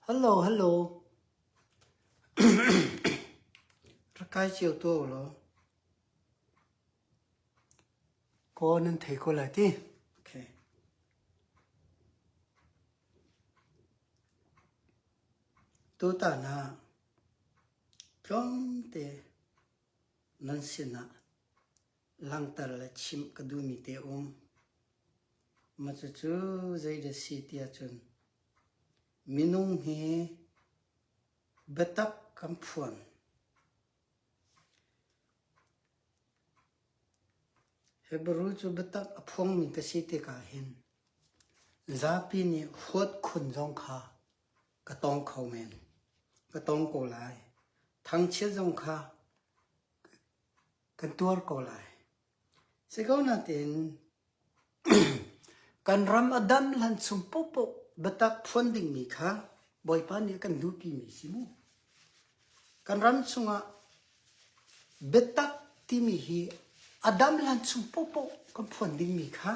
Hello, hello. Rak kai cio tuah u law. Kaw nan thei ko lai ti. Okay. Tutan ah tlawmte nan sinah langhter le chimh ka duhmi te a um. Mah cucu zeidah si tiah cun minung hi biatak kan phuan. Hebrew cu biatak a phuangmi ka si tikah hin zapi nih huat khun zong kha ka tong kho men. Ka tong ko lai. Thangchiat zong kha kan tuar ko lai. Si ko nain kan ram a dam hlan chung paohpaoh biatak phuan dingmi kha Bawipa nih a kan duhpimi si mu. Kan ram chungah biatak timi hi a dam hlan chung paohpaoh kan phuan dingmi kha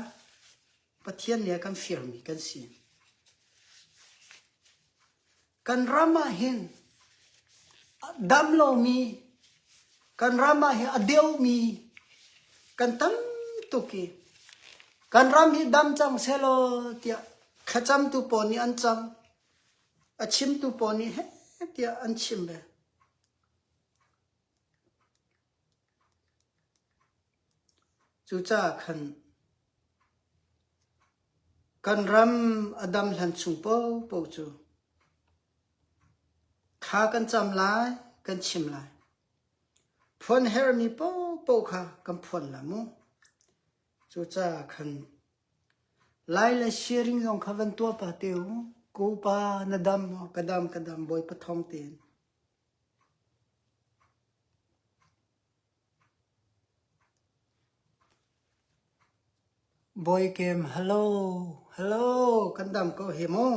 Pathian nih a kan firmi kan si. Kan ram ah hin a dam lomi, kan ram ah hin a deumi kan tam tuk i kan ram hi dam cang sehlaw tiah thlacamtu pawl nih an cam, a chimtu pawl nih heh tiah an chim ve. Cucaah khan kan ram a dam hlan chung paohpaoh cu thla kan cam lai, kan chim lai. Phuan herhmi paohpaoh kha kan phuan lai mu. Cucaah khan Lai le sharing zong kha van tuah pah te u. Ko pa na dam maw? Ka dam, ka dam, Bawipa thawng tein. Bawikem hello hello kan dam ko he mu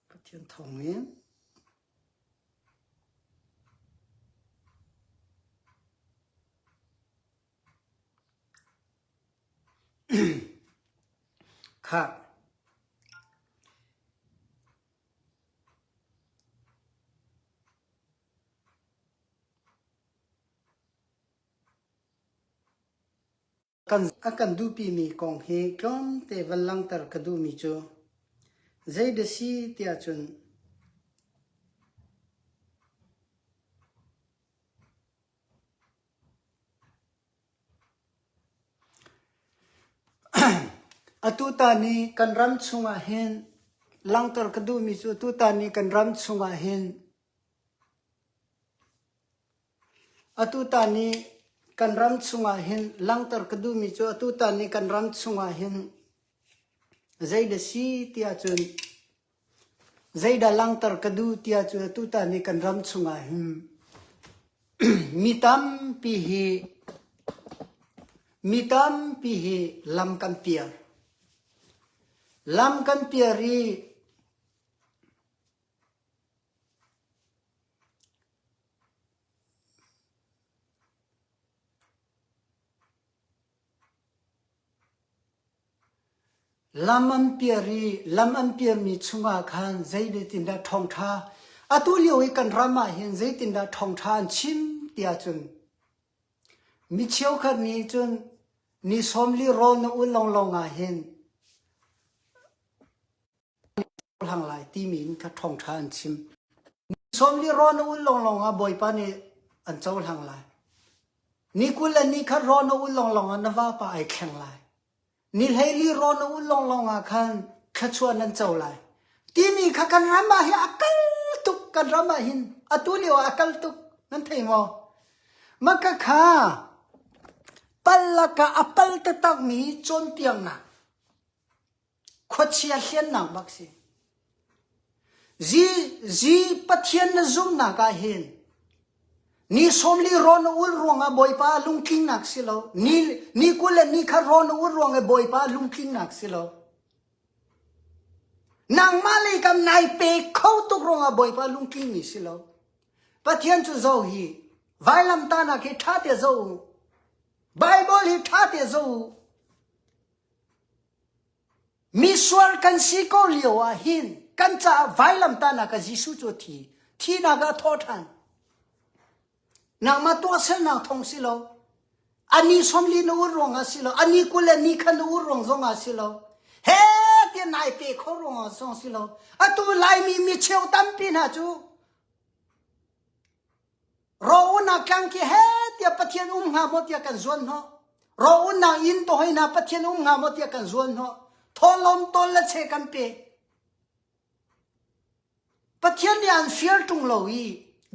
Pathian thawng in Khah A kan duhpimi kong hi tlawmte van langhter ka duhmi cu zei dah si tiah cun Atutan i kan ram chungah hin langhter ka duhmi cu tutan i kan ram chungah hin atutan i kan ram chungah hin langhter ka duhmi cu atutan i kan ram chungah hin zeidah si tiah cun Zeidah langhter ka duh tiah cu tutan i kan ram chungah hin mi tampi hi mi tampi hi lam kan piar. Lam kan piar i Lam an piar i lam an piarmi chungah khan zeitindah ṭhawngṭha atu lio i kan ram ah hin zeitindah ṭhawngṭha an chim tiah cun mi cheukhat nih cun ni 40 rawl na ul lawnglawng ah hin hlang lai timi in kha ṭhawngṭha an chim. Ni 40 rawl na ul lawnglawng ah Bawipa nih an cohlang lai. Ni 20 le ni khat rawl na ul lawnglawng ah na vapa ai thleng lai. Ni 14 rawl na ul lawnglawng ah khan thluachuah nan co lai. Timi kha kan ram ah hi a kal tuk kan ram ah hin atu lio ah a kal tuk nan thei maw? Maka kha pal lakah a pal taktakmi cawnpiaknak Khuachia hliannak bak si. Zi, zi Pathian na zumhnak ah hin ni 40 rawn na ul ruangah Bawipa lungtlingnak si lo. Ni, ni 20 le ni khat rawn na ul ruangah Bawipa lungtlingnak si lo. Nangmah lei kam nai pe kho tuk ruangah Bawipa lungtlingmi si lo. Pathian cu zo hi vailamtahnak hi ṭha te zo u. Bible hi ṭha te zo u. Misual kan si ko lio ah hin Kan caah vailamtahnak ah Jesuh cu a thi. Thihnak ah a thawh ṭhan. Nangmah tuahsernak thawng si lo. A ni 40 na ur ruangah si lo. A ni 20 le ni khan na ur ruang zongah si lo. He tiah nai pe kho ruangah zong si lo. Atu Laimi mi cheu tampi hna cu Rawunak tlang khi he tiah Pathian um hnga maw tiah kan zuan hnawh. Rawunak inn to hoi hna Pathian um hnga maw tiah kan zuan hnawh. Thawlawm tawl le che kan pe. Pathian nih an fial ṭung lo i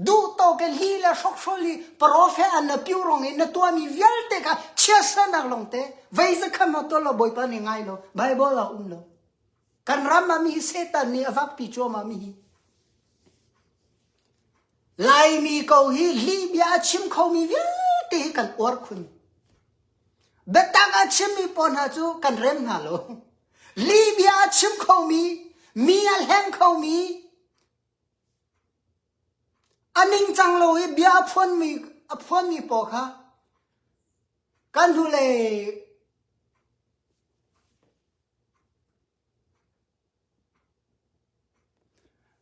duh tawk i li le hrokhrol i paraw an na piu rong i na tuahmi vialte kha chiatsernak lawngte vei zakhat ma tuah lo Bawipa nih ngai lo Bible ah um lo. Kan ram ah mi hi Satan nih a vakpi cuahmah mi hi. Laimi ko hi lihbia a chim khomi vialte hi kan uar khun. Biatak a chimmi pawl hna cu kan rem hna lo. Lihbia a chim khomi, mi a hleng khomi, a ningcang lo i bia a phuanmi, a phuanmi pawl kha kan hnulei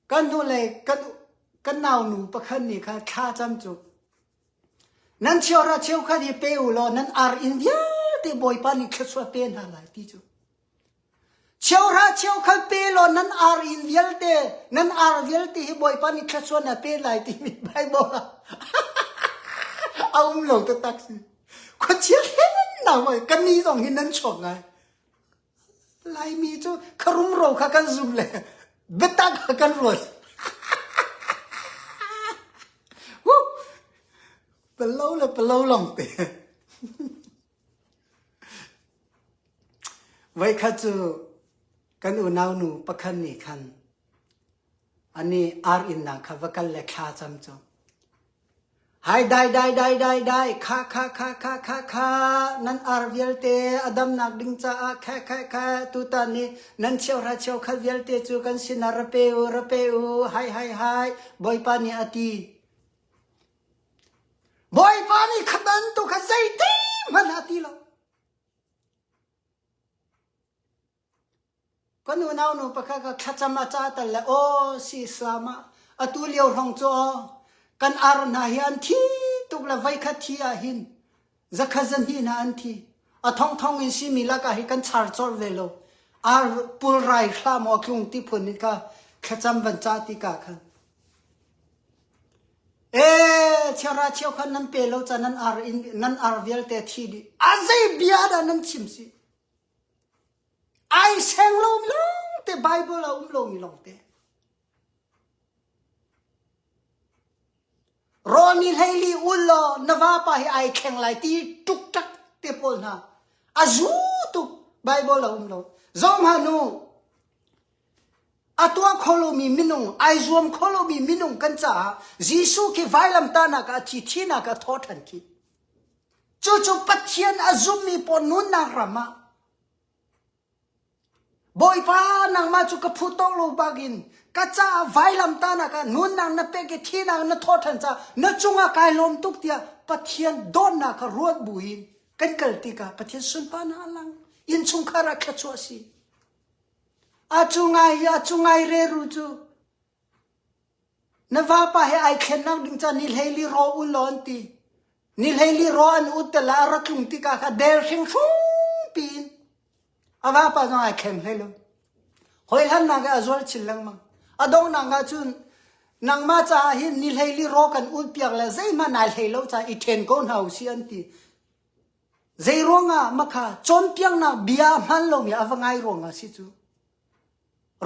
Kan hnulei kan kan naunu pakhat nih khan thla cam cu nan chiora cheukhat hi pe u law nan ar inn vialte Bawipa nih thluachuah pe hna lai ti cu. Cheuhra cheukhat pe law nan ar inn vialte nan ar vialte hi Bawipa nih thluachuah na pe lai timi Bible ah a um lo taktak si. Khuachia hlen na kan ni zong hi nan chuak ngai. Laimi cu kha rumro kha kan zum le biatak kha kan ruat. Palo le palo long te. Voikhat cu kan unau nu pakhat nih khan ani ar inn nak kha va kal le thla cam cu Hai dai dai dai dai dai kha kha kha kha kha kha nan ar vialte a damnak ding caah kha kha kha tutan ni nan cheuhra cheukhat vialte cu kan sinah ra pe u ra pe u hai hai hai Bawipa nih a ti. Bawipa nih kha bantuk kha zeiti hmanh a ti lo. Kan unaunu pakhat kha thlacam a ca tal le aw si Islam ah atu lio hrawng cu aw kan ar hna hi an thi tuk le voikhat thi ah hin zakhat zahnih hna an thi. A thongthong in simi lakah hi kan char colh ve lo. Ar pulrai hlah maw tlung ti phun in kha thlacam van ca ti ka khan. Ee chiara cheu khan nan pe lo ca nan ar in nan ar vialte thi dih. A zei bia dah nan chim si? Ai seng lo lawngte Bible a um lomi lawngte. Rawl ni hleili ul law na vapa hi ai thleng lai ti ṭukṭak te pawl hna. A zu tuk Bible a um lo. Zong hna nu a tuah kho lomi minung, ai zuam kho lomi minung kan caah Jesuh khi vailamtahnak ah a thi, thinak ah a thaw ṭhan khi. Cucu Pathian a zummi pawl nunnak ram ah Bawipa nangmah cu ka phu tawk lo bakin ka caah vailamtahnak ah nunnak na pek i thinak na thawh ṭhan caah na cungah kai lawm tuk tiah Pathian dawtnak kha ruat buin kan kal tikah Pathian sunparnak a lang. Innchungkhar ah thluachuah a si. A cu ngai a cu ngai reru cu Na vapa he ai thlennak ding ca ni hleili raw u law an ti. Ni hleili raw an ut te la a ra tlung tikah kha del hringhrum piin a vapa zong ai thleng hlei lo. Hoi hlannak ah a zual chin lengmang. A donghnak ah cun nangmah caah hin ni hleili raw kan ut piak le zeihmanh ai hlei lo caah i ṭhen ko hna usih an ti. Zei ruangah makha cawnpiaknak bia a hman lomi a va ngai ruangah si cu.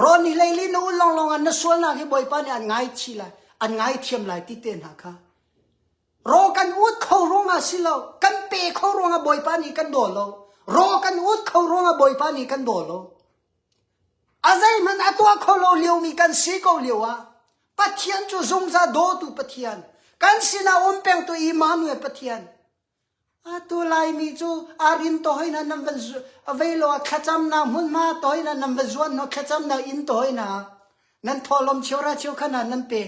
Rawn hi leili na ul lawnglawng ah na sualnak hi Bawipa nih an ngaichi lai, an ngaithiam lai ti te hna kha. Raw kan ut kho ruangah si lo, kan pe kho ruangah Bawipa nih kan daw lo. Raw kan ut kho ruangah Bawipa nih kan daw lo. A zeihmanh a tuah kho lo liomi kan si ko lio ah Pathian cu zungzal dawtu Pathian, kan sinah um pengtu Immanuel Pathian, Atu Laimi cu arin tohoi na nan van avei lo ah thlacamnak hmunhma tohoi na nan va zuan hna thlacamnak inn tohoi na nan thawhlawm cheura cheukhat hna nan pe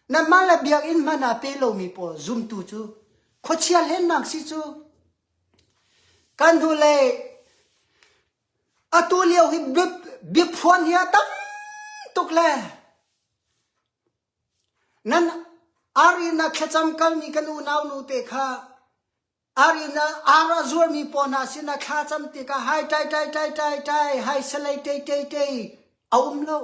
nanmah le biakinn hmanh ah pe lomi pawl zumtu cu khuachia hlennak si cu kan hnulei Atu lio hi biaphuan hi a tam. tuk le nan arina thlacam kalmi kan unau nu te kha arina ar a zuarmi pawl hna sinah thla cam tikah hai tai tai tai tai tai hai salai tei tei tei a um lo.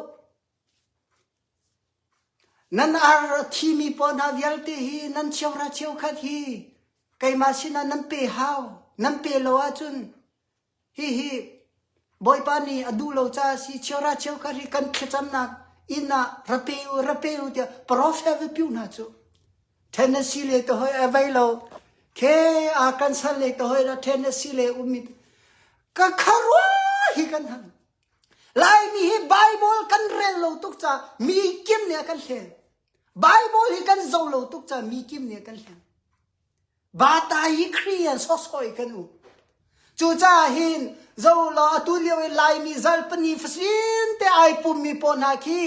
Nan ar a thimi pawl hna vialte hi nan cheuhra cheukhat hi keimah sinah nan pe hau. Nan pe lo ahcun hihi Bawipa nih a duh lo caah si cheuhra cheukhat hi kan thlacamnak inn ah ra pe u ra pe u tiah profet va piu hna cu. Tennessee le te hoi a vei lo. Khe Arkansas le te hoi la Tennessee le um ka kharua hi kan hang. Laimi hi Bible kan rel lo tuk ca mi kim nih a kan hlen. Bible hi kan zo lo tuk ca mi kim nih a kan hlen. Bata hi Khri an sawsawh kan um. Cucaah hin zo law atu lio i Laimi zalpani fasin te ai pummi pawl hna khi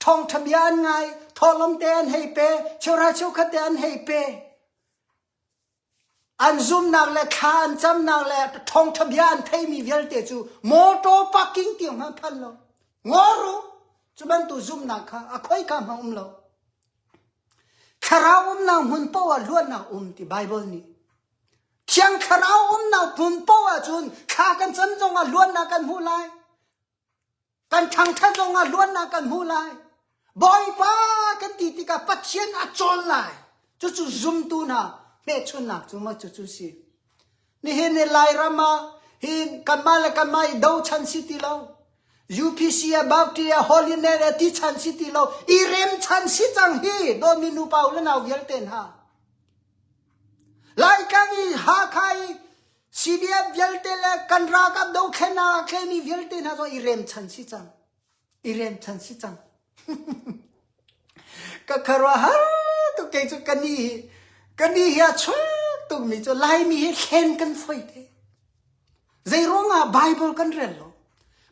ṭhawngṭha bia an ngai, thawhlawm te an hei pe, cheuhra cheukhat te an hei pe. An zumnak le thla an camnak le ṭhawngṭha bia an theimi vialte cu motor parking tiang hmanh phan lo. Ngawr u! Cu bantuk zumnak kha a khoika hmang um lo. Thlarau umnak hmun paoh ah luatnak um ti Baibal nih. Thiang Thlarau umnak hmun paoh ahcun thla kan cam zongah luatnak kan hmuh lai. Kan ṭhangṭhat zongah luatnak kan hmu lai. Bawipa kan ti tikah Pathian a cawl lai. Cucu zumtu hna hmehchunnak cu maw cucu si. Nihin ni Lairam ah hin kanmah le kanmah i dochan si ti lo. UPC a Baptist a Holiness a ti chan si ti lo. I rem chan si cang hi dawtmi nupa u le nau vialte hna. Laitlang i Hakha i CDF vialte le kan ralkap dothlennak a thlemi vialte hna zong i rem chan si cang. I rem chan si cang. Ka khuaruahhar tuk kei cu ka ni hi ka ni hi a chuak tukmi cu Laimi hi thlen kan foi te. Zei ruangah Bible kan rel lo?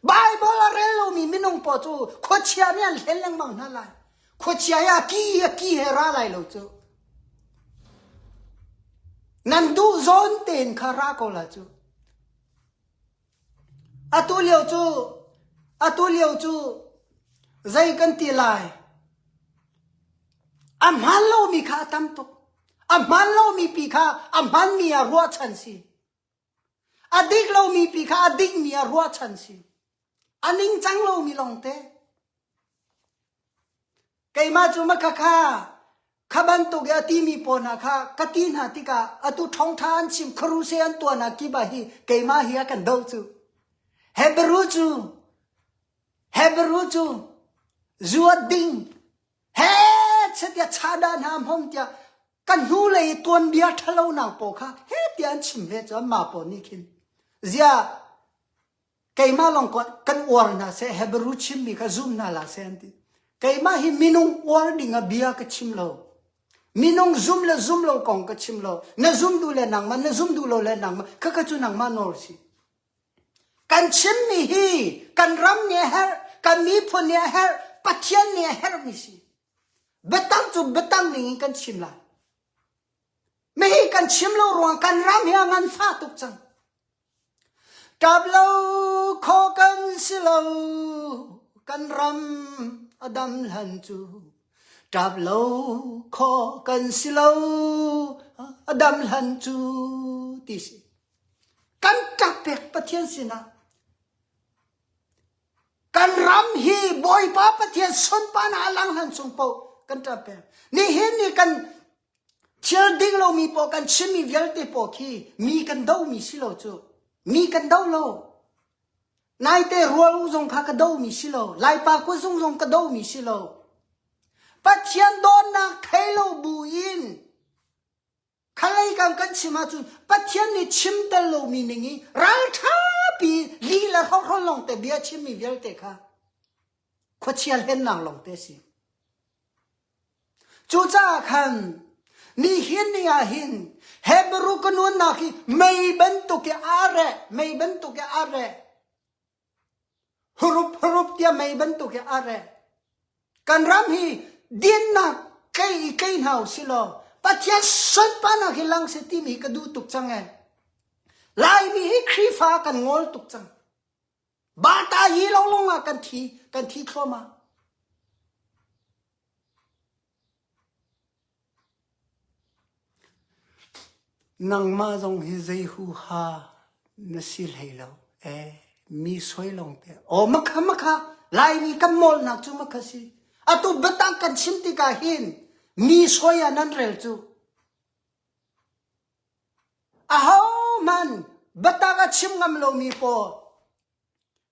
Bible a rel lomi minung pawl cu khuachia nih an hlen lengmang hna lai. Khuachia hi a ki a ki he ra lai lo cu. Nan duh zawn tein kha ra ko la cu. Atu lio cu atu lio cu zei kan ti lai? A hmaan lomi kha a tam tuk. A hmaan lomi pi kha a hmaanmi ah ruahchan si. A dik lomi pi kha a dikmi ah ruahchan si. A ningcang lomi lawngte. Keimah cu makhakha kha bantuk i a timi pawl hna kha ka ti hna tikah atu ṭhawngṭha an chim khuaruse an tuah hna kip ah hi keimah hi a kan doh cu. Hebrew cu Hebrew cu zuat ding he tiah chada hna hmom tiah ka hnulei i tuanbia ṭhalonak pawl kha he tiah an chim ve cu anmah pawl nih khin ziah Keimah lawng kan uar hna seh, Hebrew chimmi kha zum hna hlah seh an ti. Keimah hi minung uar ding ah bia ka chim lo. Minung zum le zum lo kong ka chim lo. Na zum duh le nangmah, na zum duh lo le nangmah, khakha cu nangmah nawl si. Kan chimmi hi kan ram nih a herh, kan miphun nih a herh, Pathian nih a herhmi si. Biatak cu biatak ning in kan chim lai. Mihi kan chim lo ruang kan ram hi a nganfah tuk cang. Ṭap lo khawh kan si lo, kan ram a dam hlan cu. Ṭap lo khawh kan si lo, a dam hlan cu ti si. Kan ṭap pek Pathian sinah. Kan ram hi Bawipa Pathian sunparnak a lang hlan chung paoh kan ṭap pek. Nihin ni kan Thil ding lomi paoh kan chimmi vialte paoh khi mi kan domi si lo cu. Mi kan do lo. Naite rual u zong kha ka domi si lo. Laipa kuzung zong ka domi si lo. Pathian dawtnak thei lo bu in khalei kan kan chim ahcun Pathian nih chim tel lomi ning i ralṭha pi li le hrokhrawl lawngte bia chimmi vialte kha khuachia hlennak lawngte si. Cucaah khan nihin ni ah hin Hebrew ka nunnak hi mei bantuk i aa reh, mei bantuk i aa reh. Hurup hurup tiah mei bantuk i aa reh. Kan ram hi dinnak tlei i tlei hna u si law Pathian sunparnak hi lang seh timi hi ka duh tuk cang ee. Laimi hi Khrihfa kan ngol tuk cang. Bata hi longlong ah kan thi kan thi thluahmah. Nangmah zong hi zei huha na si hlei lo. Eh, mi soi lawng te. Aw makha makha Laimi kan mawlnak cu makha si. Atu biatak kan chim tikah hin mi soi ah nan rel cu. Ahohmanh biatak a chim ngam lomi pawl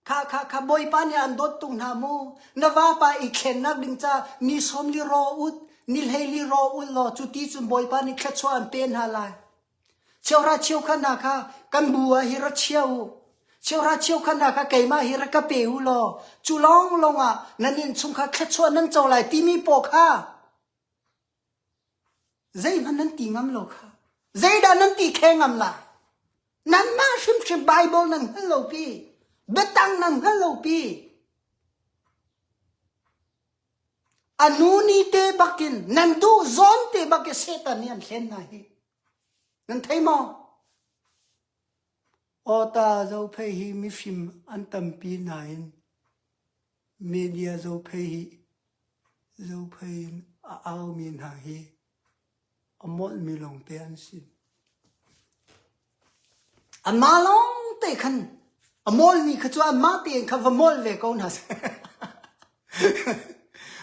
Kha kha kha Bawipa nih an dawt tung hna mu. Na vapa i thlennak ding ca ni sawm li raw ut, ni hlei li raw ul law cu ti cun Bawipa nih thluachuah an pe hna lai. Cheuhra cheukhat hna kha kan bu ah hi ra chia u. Cheuhra cheukhat hna kha keimah hi ra ka pe u law cu lawnglawng ah nan innchungkhar thluachuah nan co lai timi paw kha Zeihmanh nan ti ngam lo kha. Zeidah nan ti khe ngam lai? Nanmah hrimhrim Bible nan hngal lo pi. Biatang nan hngal lo pi. A nu ni te bakin nan duh zawn te bak i Satan nih an hlen hna hi. Nan thei maw? Awta zophei hi mifim an tampi nain Media zophei hi zophei in a aumi hna hi a molhmi lawngte an si. Anmah lawngte khan a mawlmi kha cu anmah tein kha va mawl ve ko hna seh.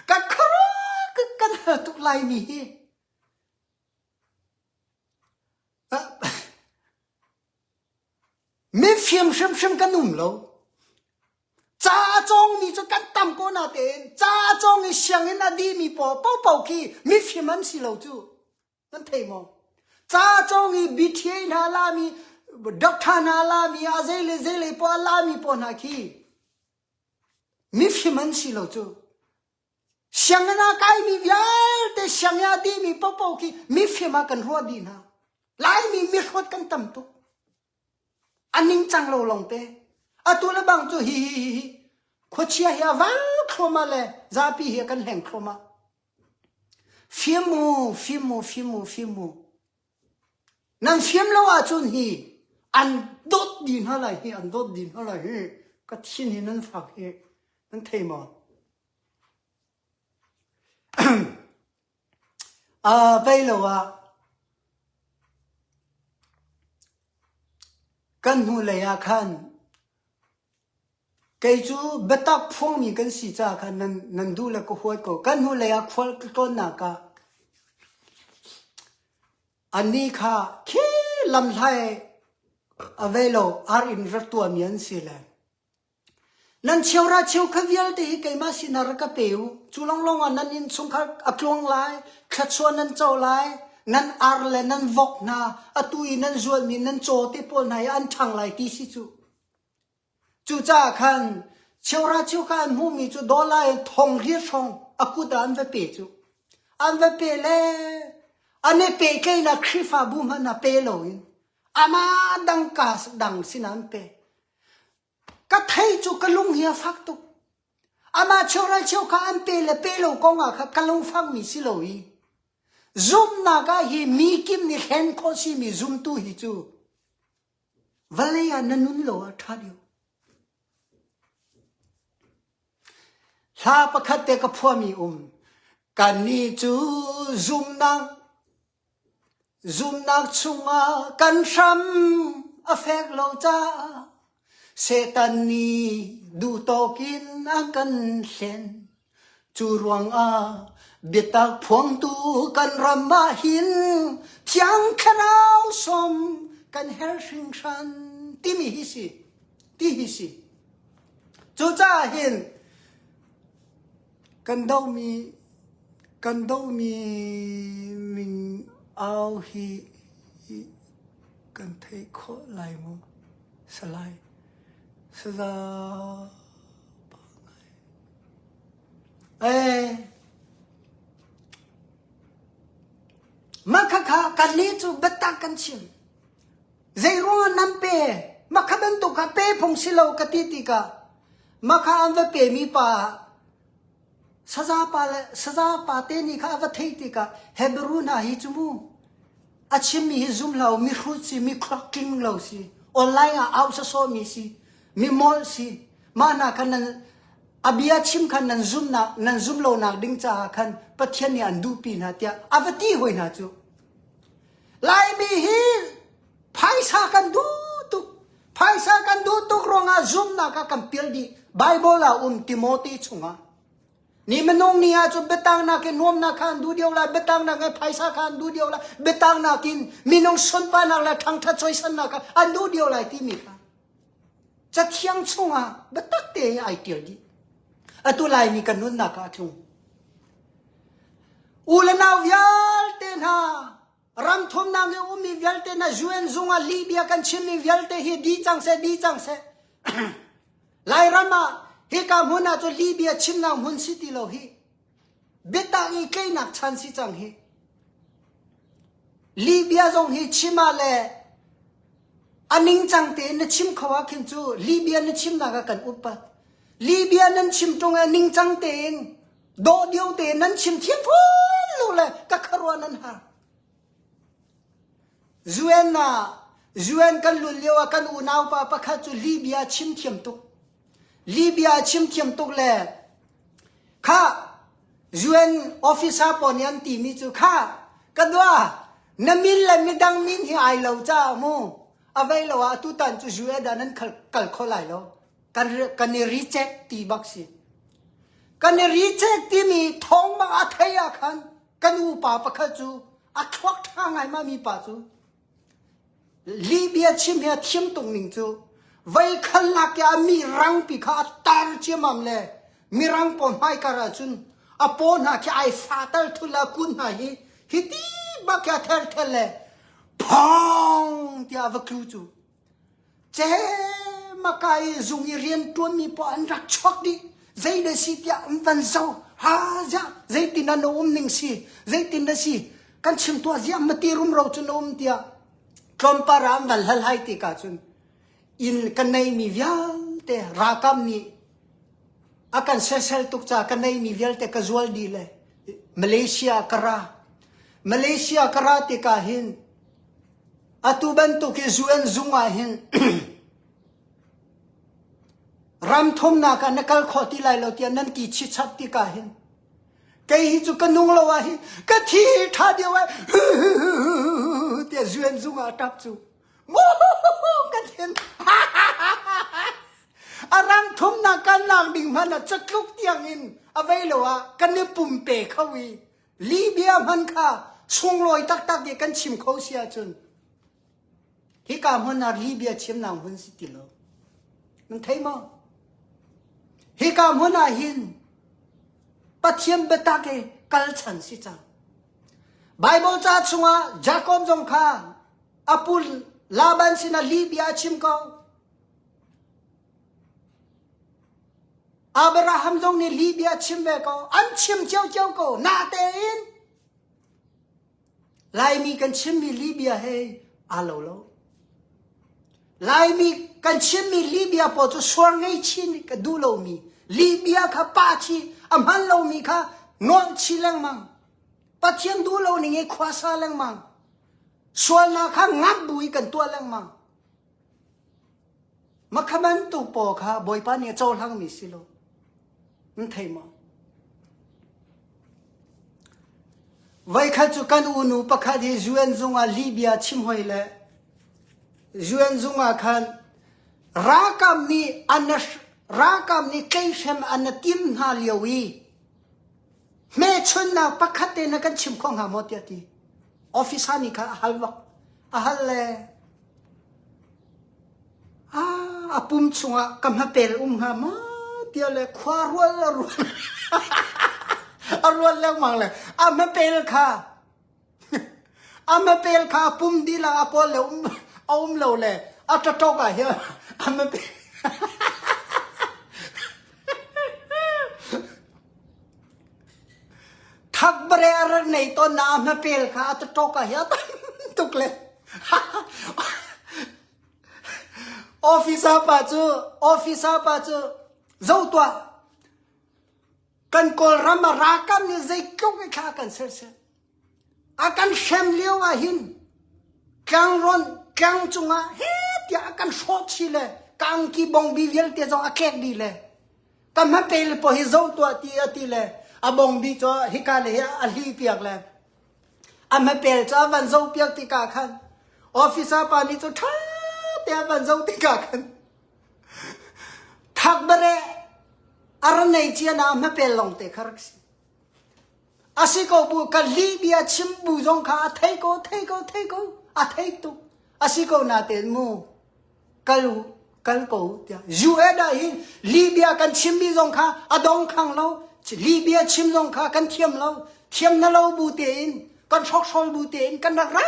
Ka khuaruah kan hal tuk laimi hi. Mifim hrimhrim kan um lo. Ca a cawngmi cu kan tam ko natein ca a cawng i sianginn a dihmi pawl paohpaoh khi mifim an si lo cu. Nan thei maw? Ca a cawng i BTA hna lami, doctor hna lami, a zei le zei le pawl a lami pawl hna khi mifim an si lo cu. Sianginn ah kaimi vialte sianginn a dihmi paohpaoh khi mifim ah kan ruah dih hna. Laimi mihrut kan tam tuk. A ningcang lo lawngte. Atu le bang cu hi hi hi hi khuachia hi a vang thluahmah le zapi hi a kan hleng thluahmah. Fim mu, fim mu, fim mu, fim mu. Nan fim lo ahcun hi an dawt dih hna lai hi, an dawt dih hna lai hi. Ka thin hi nan fak hi. Nan thei maw? Uh, vei lo ah kan hnulei ah khan kei cu biatak phuangmi kan si caah khan nan, nan duh le ka huat ko. Kan hnulei ah khual ka tlawnnak ah annih kha khi lamhlai a vei lo ar in rak tuahmi an si le Nan cheuhra cheukhat vialte hi keimah sinah rak ka pe u. Cu lawnglawng ah nan innchungkhar a tluang lai, thluachuah nan co lai, nan ar le nan vok hna, atu i nan zualmi nan caw te pawl hna hi an ṭhang lai ti si cu. Cucaah khan cheuhra cheukhat an hmuhmi cu dollar in thong riat hrawng a kut ah an va pe cu. An va pe le an i pehtlaihnak Khrihfabu hmanh ah pe loin amah dang ka dang sinah an pe. Ka thei cu ka lung hi a fak tuk. Amah cheuhral cheukha an pe le pe lo kong ah kha ka lungfakmi si lo i zumhnak ah hi mi kim nih hlen khawh simi zumtu hi cu vawlei ah na nun lo ah ṭha deuh. Hla pakhat te ka phuahmi um. Kannih cu zumhnak Zumhnak chungah kan hram a fek lo caah Satan nih duhtawk in a kan hlen. Cu ruangah biatak phuangtu kan ram ah hin Thiang Thlarau sawm kan herh hringhran timi hi si. Ti hi si. Cucaah hin kan dohmi Kan dohmi ming au hi kan theih khawh lai maw? Salai. Saza pa ngai. Eh. Mah khakha kannih cu biatak kan chim. Zei ruangah nan pe? Mah kha bantuk kha pe phung si lo ka ti tikah mah kha an va pemi pa Saza pa le saza pa te nih kha a va theih tikah Hebrew hna hi cu mu a chimmi hi zum hlah u mihrut si mi thluak tling lo si online ah au sawsawhmi si mi molh si. Mah hna khan nan a bia chim khan nan zumnak nan zum lonak ding caah khan Pathian nih an duhpi hna tiah a va ti hoi hna cu. Laimi hi phaisa kan duh tuk. Phaisa kan duh tuk ruangah zumnak ah kan pial dih. Bible ah um Timothy chungah. Ni minung ni ah cun biatangnak in nuamnak kha an duh deuh lai, biatangnak in phaisa kha an duh deuh lai, biatangnak in minung sunparnak le ṭhangṭhat soisannak kha an duh deuh lai timi kha Cathiang chungah biatak te ai ṭial dih. Atu Laimi kan nunnak ah a tlung. U le nau vialte hna, ram thumnak i ummi vialte hna, UN zung ah lihbia kan chimmi vialte hi dih cang seh, dih cang seh. Lairam ah hika hmun ah cun lihbia chimnak hmun si ti lo hi. Biatak i tleinak chan si cang hi. Lihbia zong hi chim ah le a ningcang tein na chim kho ah khin cu lihbia na chimnak ah kan upat. Lihbia nan chim ṭung i ningcang tein dawh dio tein nan chim thiam fawn lo le ka khuaruah nan har. UN ah UN kan lut lio ah kan unaupa pakhat cu lihbia chim thiam tuk. Lihbia chim thiam tuk le kha UN officer pawl nih an timi cu kha ka dua na min le midang min hi ai lo caah mu a vei lo ah atutan cu UN ah nan kal kho lai lo. Kan kan i reject ti bak si. Kan i reject timi thawng bak a thei ah khan kan upa pakhat cu a thluak ṭha ngai ma mi pa cu Libya chim hi a thiam tuk ning cu vei khal lak i a mi rangpi kha a tar ciamam le mirang pawl hmaikar ah cun a paw hna khi ai fa tal thul a kun hna hi hi ti bak khi a ther thel le phong tiah a va tlu cu Cemaka i zung i rianṭuanmi paoh an rak chuak dih. Zei na si tiah an van zoh. Ha ziah zeitin na um ning si zeitin na si kan chim tuah ziah mati rumro cu na um tiah tlawmpar ah an van hlalhai tikah cun inn ka neimi vialte ralkap nih a kan sesel tuk caah ka neimi vialte ka zual dih le Malaysia ka ra. Malaysia ka ra tikah hin Atu bantuk hi UN zung ah hin ram thumnak ah na kal khawh ti lai lo tiah nan ti chichap tikah hin kei hi cu ka nung lo ah hi ka thi ṭha deuh ai tiah UN zung ah ṭap cu ka thin a ram thumnak kan lak ding hmanh ah catluk tiang in a vei lo ah kan i pumpe kho i Lihbia hman kha sunglawi taktak i kan chim kho si ahcun hika hmun ah lihbia chimnak hmun si ti lo. Nan thei maw? Hika hmun ah hin Pathian biatak i kal chan si cang. Bible ca chungah Jacob zong kha a pu Laban sinah lihbia a chim ko. Abraham zong nih lihbia chim ve ko. An chim ciocio ko. Natein Laimi kan chimmi lihbia he aa lo lo. Laimi kan chimmi lihbia pawl cu suar ngei chin ka duh lomi lihbia kha pa chi a hman lomi kha nolh chi lengmang. Pathian duh lo ning i khuasa lengmang. Sualnak kha ngap bu i kan tuah lengmang. Makha bantuk pawl kha Bawipa nih a cohlangmi si lo. Nan thei maw? Voikhat cu kan unu pakhat hi UN zung ah lihbia chim hoi le UN zung ah khan ralkap nih an ralkap nih tleihrem an tim hna lio i hmechunnak pakhat te na kan chim kho hnga maw tiah ti officer nih khan a hal bak a hal le A pum chungah ka hmapel um hnga maw tiah le khua rual a rual a rual lengmang le a hmapel kha a hmapel kha a pum dihlak a kawl le um a um lo le a ṭaṭok ah hin a hmapel Thakbare a rak nei tawn na a hmapel kha a ṭaṭok ah hin a tam tuk le Officer pa cu officer pa cu zo tuah kan Kawlram ah ralkap nih zeitluk i thla kan sersiam. A kan hrem lio ah hin tlangrawn tlang cungah he tiah a kan hrawh chih le Ka angki bongbi vialte zong a tlek dih le ka hmapel paw hi zoh tuah ti a ti le a bongbi cu hika le hi a hli piak le a hmapel cu a van zoh piak tikah khan officer pa nih cu ṭha te a van zoh tikah khan thak bare a ra nei cia na a hmapel lawng te kha rak si. A si ko bu ka lih bia chim bu zong kha a thei ko thei ko thei ko a thei tuk. A si ko natein mu kal u kal ko tiah UN ah hin Libya kan chimmi zong kha a dong khang lo Libya chim zong kha kan thiam lo thiam na lo bu tein kan hrokhrawl bu tein kan rak ra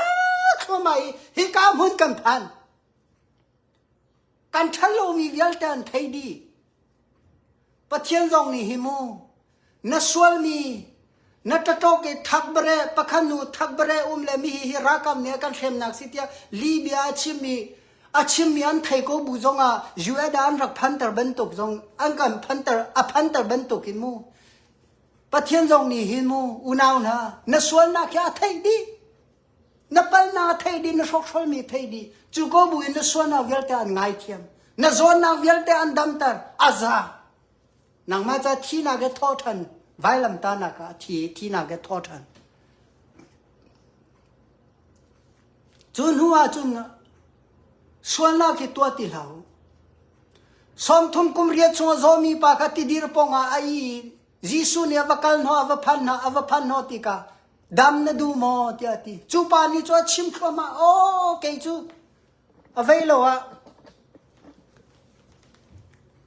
thluahmah i hika hmun kan phan kan ṭhal lomi vialte an thei dih Pathian zong nih hi mu na sualmi na ṭaṭawk i thakbare pakhat nu thakbare um le mi hi hi ralkap nih a kan hremnak si tiah Libya a chimmi a chimmi an thei ko bu zongah US ah an rak phanter bantuk zong an kan phanter a phanter bantuk in mu Pathian zong nih hin mu unau hna na sualnak hi a theih dih na palnak a theih dih na hrokhrawlmi a theih dih cu ko bu in na sualnak vialte an ngaithiam na zawnnak vialte an damter a za Nangmah ca thinak he thawh ṭhan vailamtahnak ah thi thinak he thawh ṭhan. Cu hnu ah cun sualnak hi tuah ti hlah u. 30 kum riat chung a zawmi pa kha tidir pawng ah a i Jesuh nih a va kal hnawh a va phan hna a va phan hnawh tikah dam na duh maw tiah a ti. Cu pa nih cu a chim thluahmah aw kei cu A vei lo ah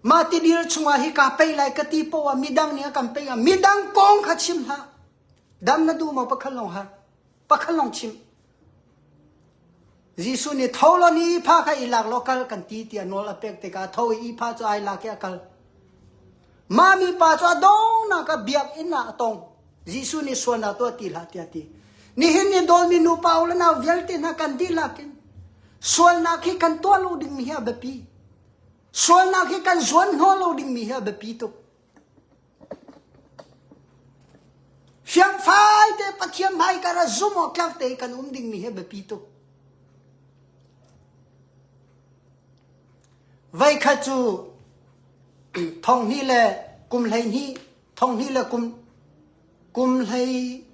mah tidir chungah hi kaa pei lai ka ti poah ah midang nih a kan pei ah midang kong kha chim hlah. Dam na duh maw pakhat lawng har. Pakhat lawng chim. Jesuh nih tho law ni pha kha i lak law kal kan ti tiah nawl a pek tikah tho i pha cu ai lak i a kal. Mah mi pa cu a dongnak ah biakinn ah a tong. Jesuh nih sualnak tuah ti hlah tiah a ti. Nihin ni dawlmi nupa u le nau vialte hna kan dihlak in sualnak hi kan tuah lo dingmi hi a biapi. Sualnak hi kan zuan hnawh lo dingmi hi a biapi tuk. Fiangfai te Pathian hmai kar ah zumh awk tlak te kan um dingmi hi a biapi tuk. Voikhat cu thonghnih le kum 12 thonghnih le kum kum hlei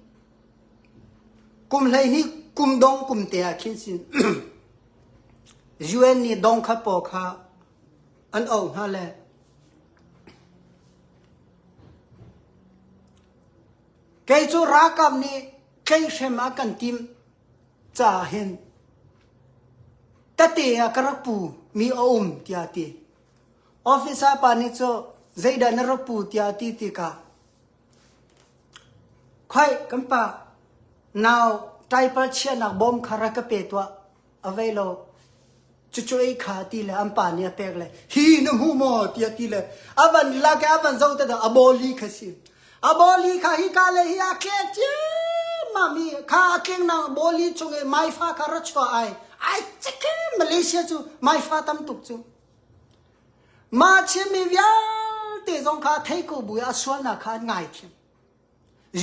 kum 12 kum dong kum te ah khin sin UN nih dong kha paw kha an auh hna le kei cu ralkap nih tleihrem a kan tim caah hin tate ah ka rak pu mi a um tiah ti Officer pa nih cu zeidah na rak pu tiah a ti tikah Khoi kan pa nau ṭaipal chiahnak bawm kha rak ka pe tuah a vei lo cucu ei kha ti le an pa nih a pek le hi na hmu maw tiah ti le a van lak i a van zoh tikah a bawli kha si a bawli kha hika le hi a tlek ciammam i kha a tlingnak bawli chung i maifa kha ra chuah ai ai cik Malaysia cu maifa tam tuk cu Mah chimmi vialte zong kha a thei ko bu i a sualnak kha an ngaithiam.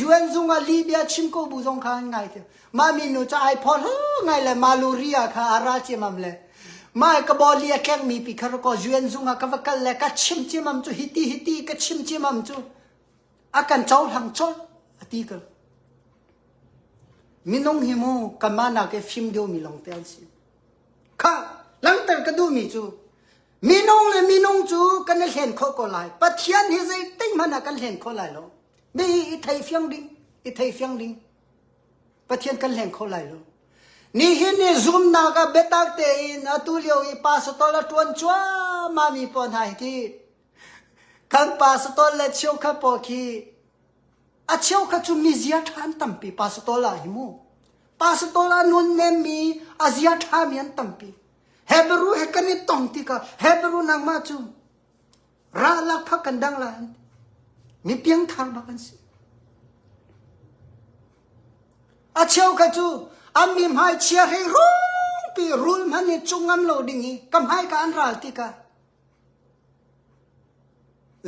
UN zung ah Libya chim ko bu zong kha an ngaithiam. Mah minu cu ai phorh ngai le Maluria kha a ra ciamam le mah ka bawli a tlengmi pi kha ko UN zung ah ka va kal le ka chim ciamam cu hiti hiti ka chim ciamam cu a kan cohlang colh a ti ko. Minung hi mu kanmah nak i fim deuhmi lawng te an si. Kha langhter ka duhmi cu minung le minung cu kan i hlen khawh ko lai. Pathian hi zeitik hmanh ah kan hlen kho lai lo. Mi i thei fiang ding, i thei fiang ding. Pathian kan hleng kho lai lo. Nihin ni zumnak ah biatak tein atu lio i pastor a ṭuan cuahmah mi pawl hna hi khi kan pastor le cheukhat pawl khi A cheukhat cu mizia ṭha an tampi pastor ah hi mu. Pastor ah nunnemmi a zia ṭhami an tampi. Hebrew he kan i tong tikah Hebrew nangmah cu ra lak phak kan dang lai an ti. Mi piangthar bak an si. A cheukhat cu an mi hmai chia hrei rungpi rul hmanh i cung ngam lo ding i ka hmai ka an ral tikah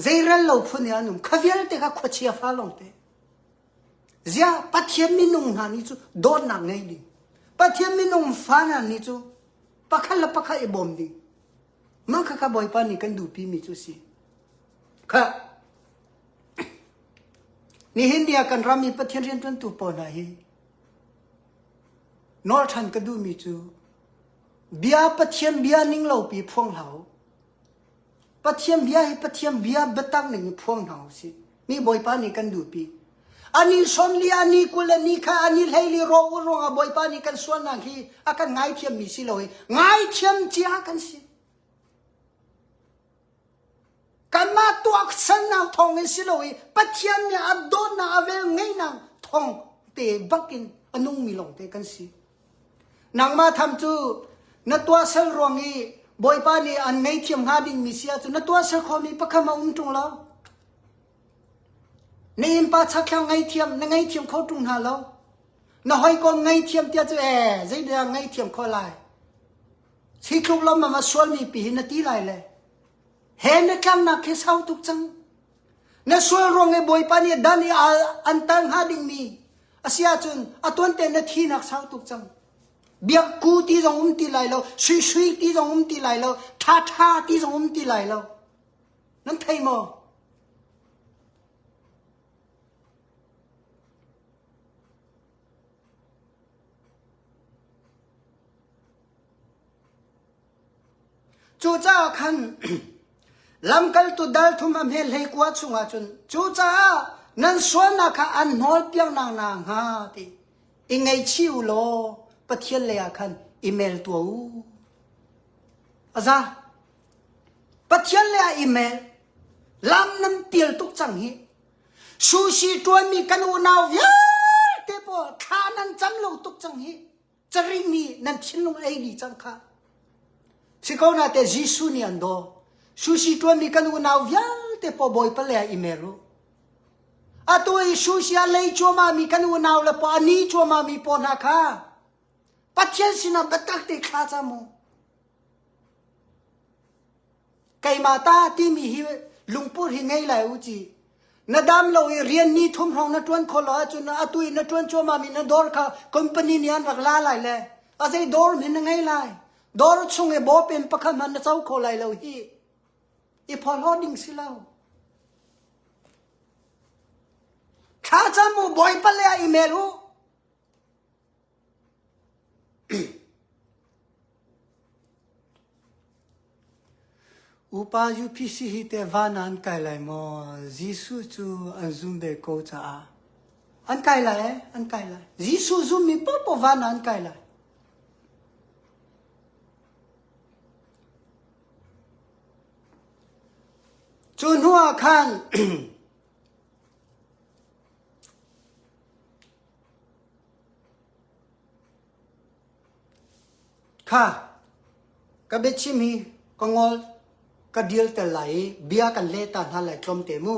Zeirel lo phun i an um. Kha vialte kha khuachia fa lawngte. Ziah Pathian minung hna nih cu dawtnak ngei ding. Pathian minung fa hna nih cu pakhat le pakhat i bawm ding. Mah khakha Bawipa nih kan duhpi mi cu si. Kha nihin ni ah kan ram i Pathian rianṭuantu pawl hna hi nawl ṭhan ka duhmi cu bia Pathian bia ning lopi phuang hlah u. Pathian bia hi Pathian bia biatak ning in phuang hna u sih. Mi Bawipa nih kan duhpi. Ani 40 ani 20 ani kha ani 14 rawh u ruangah Bawipa nih kan sualnak hi a kan ngaithiam mi si lo hi ngaithiam cia kan si. Kanmah tuahsernak thawngin si lo i Pathian nih a dawtnak a vel ngeihnak thawng te bakin a nungmi lawngte kan si. Nangmah tham cu na tuahser ruang i Bawipa nih an ngeihthiam hnga dingmi si ahcun na tuahser khawhmi pakhat a um ṭung lo. Na innpa chakthlang ngaihthiam na ngaihthiam kho ṭung hna lo. Na hawikom ngaihthiam tiah cu ee zeidah ngaihthiam khawh lai. Hi tluk lawmmam a sualmi pi hi na ti lai le he na tlangnak khi sau tuk cang. Na sual ruang i Bawipa nih dan i an tal hnga dingmi a si ahcun a tuante na thinak sau tuk cang. Biakku ti zong um ti lai lo, sui sui ti zong um ti lai lo, ṭha ṭha ti zong um ti lai lo. Nan thei maw? Cucaah khan lamkaltu dal thum a hme 19 chungah cun cucaah nan sualnak kha an hnawlpiak nak hna hnga ti i ngaihchih u law Pathian lei ah khan i mel tuah u. A za. Pathian lei ah i mel. Lam nan pial tuk cang hi. Sushi ṭuanmi kan unau vialte pawl thla nan cam lo tuk cang hi. Caring nih nan thinlung ei dih cang kha. Si ko na te Jesuh nih an daw. Sushi ṭuanmi kan unau vialte pawl Bawipa lei ah i mer u. Atu i sushi a lei cuahmahmi kan unau le pawl a ni cuahmahmi pawl hna kha Pathian sinah biatak te thla cam u. Keimah ta timi hi lungput hi ngei lai u ci. Na dam lo i rian ni thum hrawng na ṭuan khawh lo ahcun atu i na ṭuan cuahmahmi na dawr kha company nih an rak la lai le a zei dawr hmanh na ngei lai. Dawr chung i bawpen pakhat hmanh na co kho lai lo hi. I phorhlaw ding si lo. Thlacam u Bawipa le ah email u. Upa UPC hi teh van ah an kai lai maw? Jesuh cu an zum ve ko caah an kai lai eh, an kai lai. Jesuh zummi paohpaoh van ah an kai lai. Cu hnu ah khan Kha ka biachim hi ka ngol ka deal tel lai i bia kan leh ta hna lai tlawmte mu.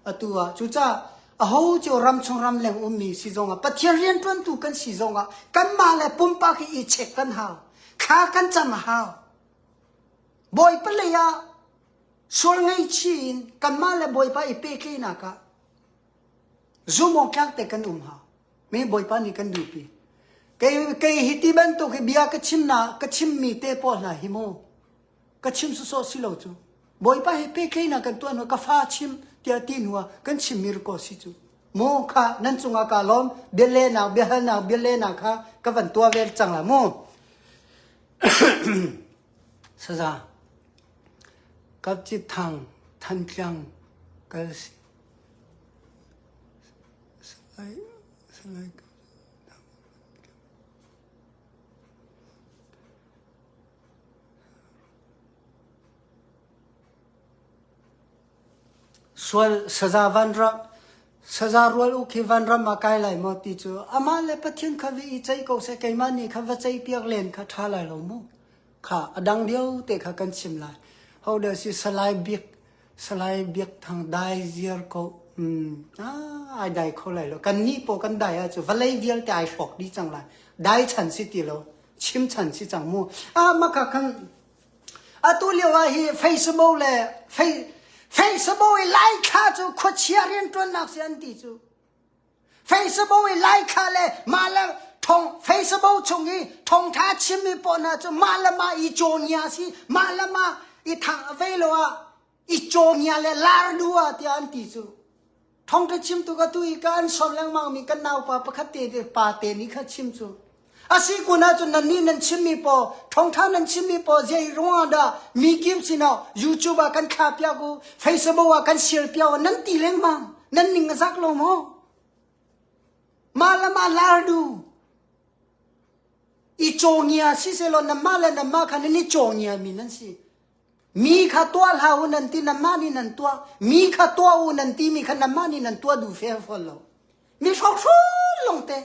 Atu ah cucaah aho cio ramchung ramleng ummi si zongah Pathian rianṭuantu kan si zongah kanmah le pumpak hi i check kan hau. Thla kan cam a hau. Bawipa lei ah sual ngaihchih in kanmah le Bawipa i pehtlaihnak ah Zumawktlak te kan um hau. Mi Bawipa nih kan duhpi. Kei, kei hi ti bantuk hi bia ka chim na ka chimmi te pawl hna hi mu. Ka chim sawsawh si lo cu. Bawipa hi pehtlaihnak kan tuah hnu ka fa chim tiah ti hnu ah kan chimmi rikaw si cu. Mu kha nan cungah ka lawm bialehnak biahalnak bialehnak kha ka van tuah ve cang la mu. Saza Kapci Thang Thantlang kal si Sual saza vanram saza rual u khi vanram ah kai lai maw ti cu amah le Pathian kha vi i ceih ko seh keimah nih kha va ceih piak len kha ṭha lai lo mu kha a dang lio te kha kan chim lai ho dah si Salai Bik Salai Biak Thang dai ziar ko. Ai dai kho lai lo. Kan nih paw kan dai ahcun vawlei vialte ai hrawk dih cang lai. Dai chan si ti lo. Chim chan si cang mu. Ah maka khan atu lio ah hi Facebook le Facebook i lai thla cu khuachia rianṭuannak si an ti cu. Facebook i lai thla le mah le thong Facebook chung i thongtha chimmi pawl hna cu mah le mah i cawnia si mah le mah. i thang vei lo ah i cawngia le lar du ah tiah an ti cu. Thawngṭha chimtu ka tu i ka an sawm lengmang mi kan naupa pakhat te pa te nih kha chim cu. A si kun ahcun nannih nan chimmi paw thawngṭha nan chimmi paw zei ruangah dah mi kip sinah YouTube ah kan thlah piak u, Facebook ah kan share piak u nan ti lengmang. Nan ning a zak lo maw? Mah le mah lar du. I cawngia siselaw nanmah le nanmah kha nan i cawngia mi nan si. Mi kha tuah hlah u nan ti nanmah nih nan tuah. Mi kha tuah u nan timi kha nanmah nih nan tuah duh fe fawn lo. Mi hrokhrawl lawngte.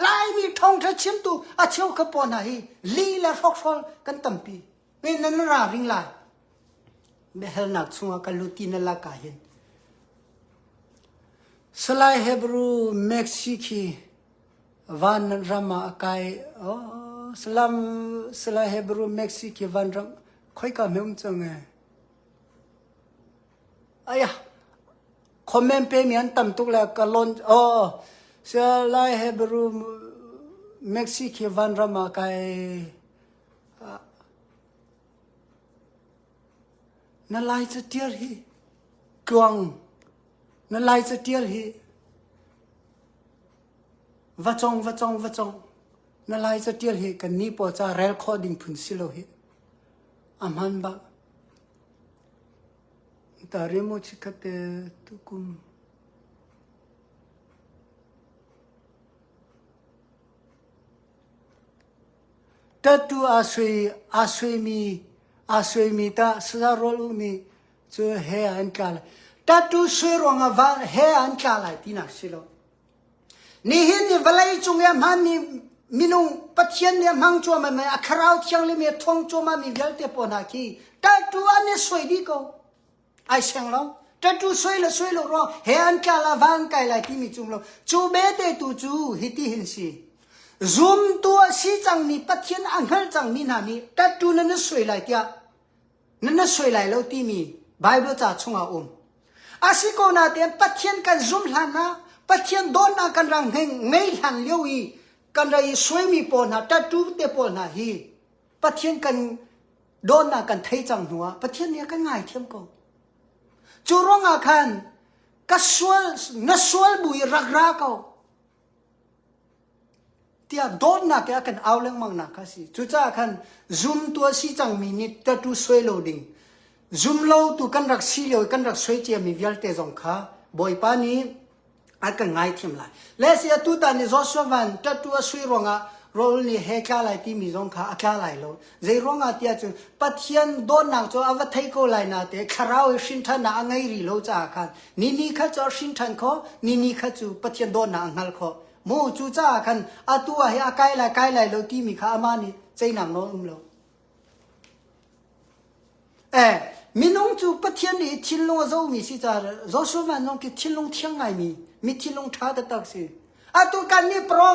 Laimi thawngṭha chimtu a cheu kha pawl hna hi li le hrokhrawl kan tampi. Me nan ra ring lai. Biahalnak chungah ka lut ti na lak ah hin. Salai Hebrew Maxi khi van ram ah a kai. Oh, salam Salai Hebrew Maxi khi van ram khoika hme um cang e. Aya, comment pe mi an tam tuk le ka lon oh Salai Hebrew Maxi khi van ram ah kai. Na lai catial hi tluang na lai catial hi va cong va cong va cong na lai catial hi kan ni paw ca rel khawh ding phun si lo hi a hman bak ta remo chikkhat te tukum Tattoo aa suai aa suaimi aa suaimi tah saza rawl u nih cu he ah an tla lai. Tattoo suai ruangah va he ah an tla lai tinak si lo. Nihin ni vawlei cung i a hmanmi minung Pathian nih a hmang cuahmah mi a thlarau thianghlim i a thuang cuahmah mi vialte pawl hna khi tattoo an i suai dih ko. Ai seng lo. Tattoo suai le suai lo ruang he an tla la van kai lai timi cung lo. Cu bete tu cu hiti hin si. Zumtu a si cangmi Pathian a hngal cangmi hna nih tattoo nan na suai lai tiah nan na suai lai lo timi Bible ca chungah um. A si ko natein Pathian kan zum hlan ah Pathian dawtnak kan rang ngei hlan lio i kan ra i suaimi pawl hna tattoo te pawl hna hi Pathian kan dawtnak kan thei cang hnuah Pathian nih a kan ngaithiam ko. Cu ruangah khan ka sual na sual bu i rak ra ko tiah dawtnak he a kan au lengmang nak kha si. Cucaah khan zumtu a si cangmi nih tattoo suai lo ding zum lo tu kan rak si lio i kan rak suai ciami vialte zong kha Bawipa nih a kan ngaithiam lai. Le si atu tan i Joshua van tattoo a sui ruangah Raul nih he tla lai timi zong kha a tla lai lo. Zei ruangah tiah cun Pathian dawtnak cu a va thei ko lai na te thlarau i hrinṭhannak a ngei rih lo caah khan ni ni kha cu a hrinṭhan kho, ni ni kha cu Pathian dawtnak a hngal kho. Mu cu caah khan atu ah hi a kai lai kai lai lo timi kha amah nih ceinak nawl um lo. Eh, minung cu Pathian nih thinlung a zohmi si caah Joshua van zong khi thinlung thiang ngaimi, mi thinlung ṭha taktak si. Atu kan nih pro,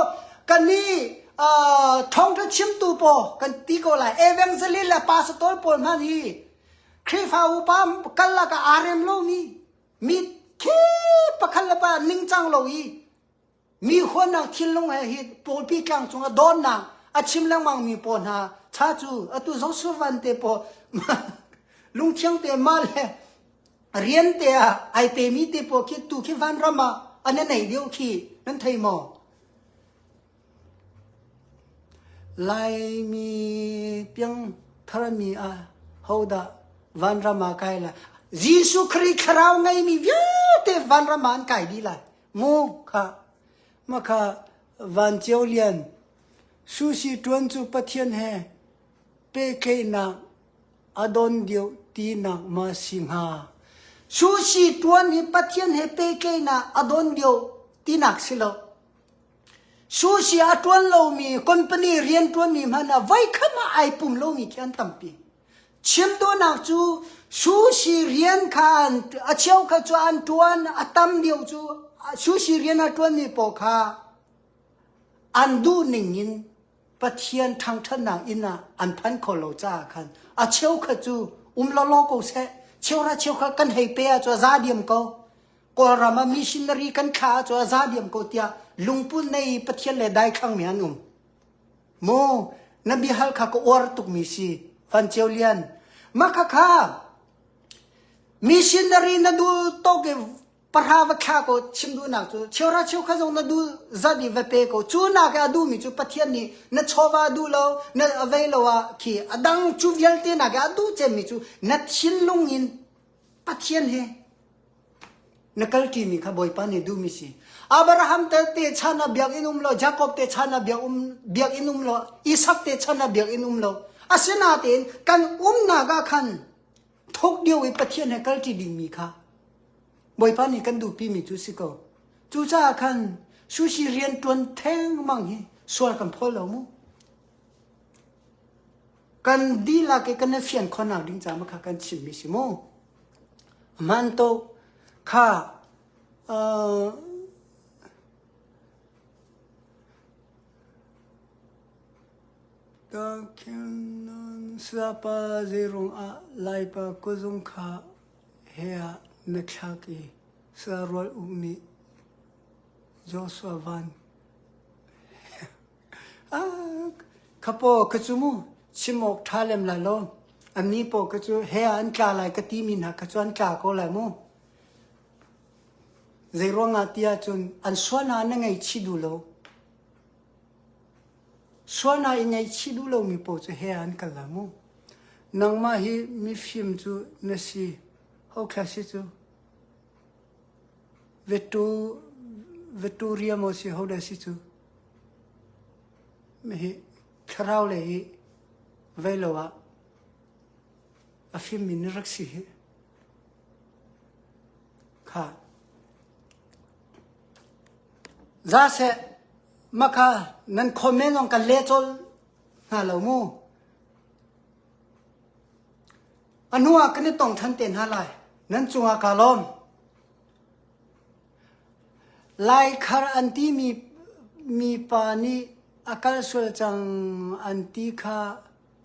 kan nih uh, thawngṭha chimtu paw kan ti ko lai. Evangelist le pastor pawl hmanh hi Khrihfa upa kal lakah aa rem lomi, mi khi pakhat le pa ningcang lo i Mi huatnak thinlung he hi pawlpi tlang cungah dawnnak a chim lengmang mi pawl hna cha cu atu Joshua Van te pawl lungthiang te mah le rian te ah ai pemi te pawl khi tu khi vanram ah an nei deuh khi nan thei maw? Laimi piangtharmi ah hodah vanram ah kai lai? Jesuh Khrih thlarau ngeimi vialte vanram ah an kai dih lai. Mu kha makha Van Cio Lian Sushi ṭuan cu Pathian he pehtlaihnak a don deuh tinak ma si hnga? Sushi ṭuan hi Pathian he pehtlaihnak a don deuh tinak si lo. Sushi a ṭuan lomi company rian ṭuanmi hmanh ah voikhat ah ai pum lomi khi an tampi. Chim duhnak cu sushi rian kha an, a cheu kha cu an ṭuan, a tam deuh cu sushi rian a ṭuanmi pawl kha an duh ning in Pathian ṭhangṭhatnak inn ah an phan kho lo caah khan a cheu kha cu um lawlaw ko seh, cheuhra cheukhat kan hei pe ahcun a za diam ko. Kawlram ah missionary kan thlah ahcun a za diam ko tiah lungput nei i Pathian le daithlangmi an um. Maw na biahal kha ka uar tukmi si Van Ceu Lian. Mah khakha missionary na duh tawk i pahra va thla ko chim duhnak cu cheuhra cheukhat zong na duh zat i va pe ko. Cu nak i a duhmi cu Pathian nih na chawva a duh lo, na a vei lo ah khi a dang cu vialte nak i a duh cemmi cu na thinlung in Pathian he na kalṭimi kha Bawipa nih duhmi si. Abraham te te chan ah biakinn um lo, Jakob te chan ah biakinn um lo, Isak te chan ah biakinn um lo. Asinain kan umnak ah khan thuk deuh i Pathian he kalṭi dingmi kha Bawipa nih kan duhpimi cu si ko. Cucaah khan sushi rian ṭuan thengmang hi sual kan phawl lo mu. Kan dihlak i kan i fian khawhnak ding caah kha kan chimmi si mu. Hman to kha uh, Sapa zeirung ah Laipa kuzung kha he ah na thlak i sa rual uk nih Joshua van Kha paw ka cu mu chim awk ṭha lem lai lo. Annih paw ka cu he ah an tla lai ka timi hna kha cu an tla ko lai mu. Zeiruangah ti ahcun an sualnak na ngaihchih duh lo. Sualnak i ngaihchih duh lomi paw cu he ah an kal lai mu. Nangmah hi mifim cu na si. Ho thla si cu? Vetu, vetu maw si ho dah si cu? Hihi thlarau lei i vei lo ah a fimmi na rak si hi. Kha. Za seh, maka nan comment zong kan leh colh hna lo mu. A hnu ah kan i tong ṭhan te hna lai. Nan cungah kaa lawm. Laikhar an timi mipa nih a kal sual cang an ti kha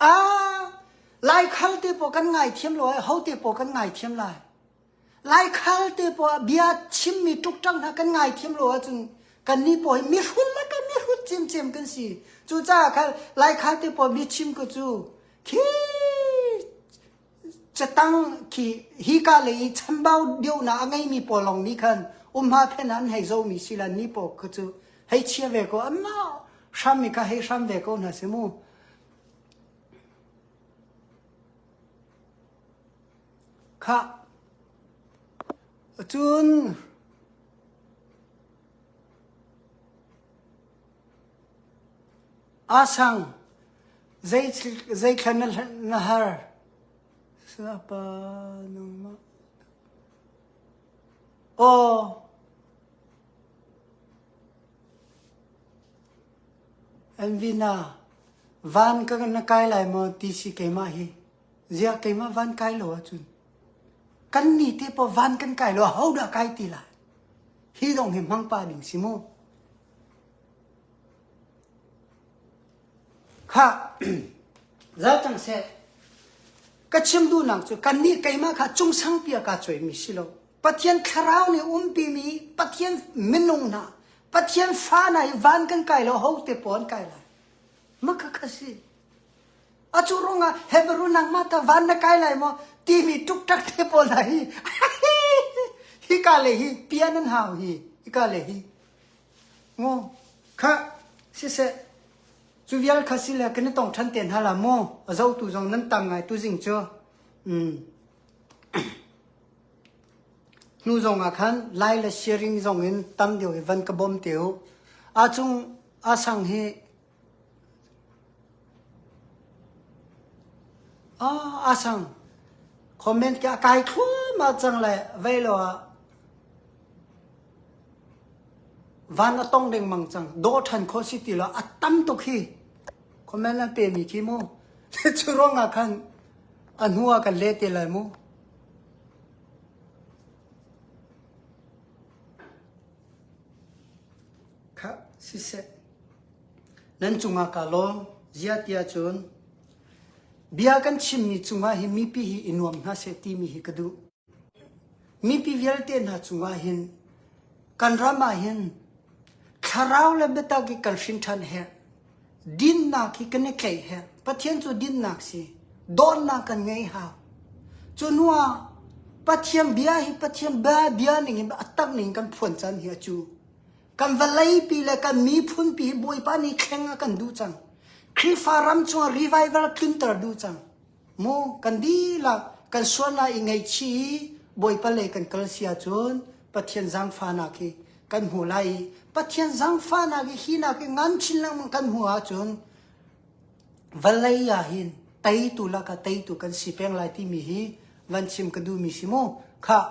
ah Laikhal te pawl kan ngaithiam lo ai ho te pawl kan ngaithiam lai. Laikhal te pawl bia chimmi ṭukṭang hna kan ngaithiam lo ahcun kannih pawl hi mihrut le kan mihrut ciamciam kan si. Cucaah khan Laikhal te pawl biachim ko cu khi Catang khi hika lei i chambau deuhnak a ngeimi pawl lawng nih khan umha phen ah an hei zohmi si la ni pawl kha cu hei chia ve ko anmah hrammi kha hei hram ve ko hna si mu. Khah cun Asang zeithla na har? Sapa nangmah. Aw. Envina, van ka na kai lai maw ti si keimah hi. Ziah keimah van kai lo ahcun. Kan ni te paw van kan kai lo ho dah kai ti lai. Hi dong hi hmang pa ding si mu. Khah, zal cang seh. Ka chim duhnak cu kannih keimah kha cungsangpi ah kaa cuaimi si lo. Pathian thlarau nih umpimi Pathian minung hna, Pathian fa hna hi van kan kai lo, ho te pawn kai lai. Mah kha kha si. A cu ruangah Hebrew nangmah ta van na kai lai maw timi ṭukṭak te pawl hna hi hika le hi pian an hau hi hika le hi Mu kha siseh cu vial kha si le kan i tong ṭhan te hna la mu a zotu zong nan tam ngai tuzing cu mm. hnu zong ah khan lai le sharing zong in tam deuh i van ka bawm te u a cung a sang hi a sang comment ke a kai thluahmah cang le vei lo ah Van a tong lengmang cang. Dawh ṭhan khawh si ti lo. A tam tuk hi. Comment an pemi khi mu. Cu ruangah khan a hnu ah kan leh te lai mu. Kha siseh. Nan cungah ka lawm. Zia tiah cun bia kan chimmi cungah hi mipi hi i nuam hna seh timi hi ka duh. Mipi vialte hna cungah hin kan ram ah hin thlarau le biatak hi kan hrin ṭhan herh. Dinnak hi kan i tlaih herh. Pathian cu dinnak si. Dawtnak kan ngei hau. Cu hnu ah Pathian bia hi Pathian bia bia ning in a tak ning kan phuan caan hi a cu. Kan vawleipi le kan miphunpi hi Bawipa nih thleng a kan duh cang. Khrihfa ram chungah revival tlunter duh cang. Mu kan dihlak kan sualnak i ngaihchih i Bawipa lei kan kal si ahcun Pathian zaangfahnak hi kan hmu lai i Pathian zaangfahnak hi hi nak i ngan chin lengmang kan hmuh ahcun vawlei ah hin teitu lakah teitu kan si peng lai timi hi van chim ka duhmi si mu. Khah.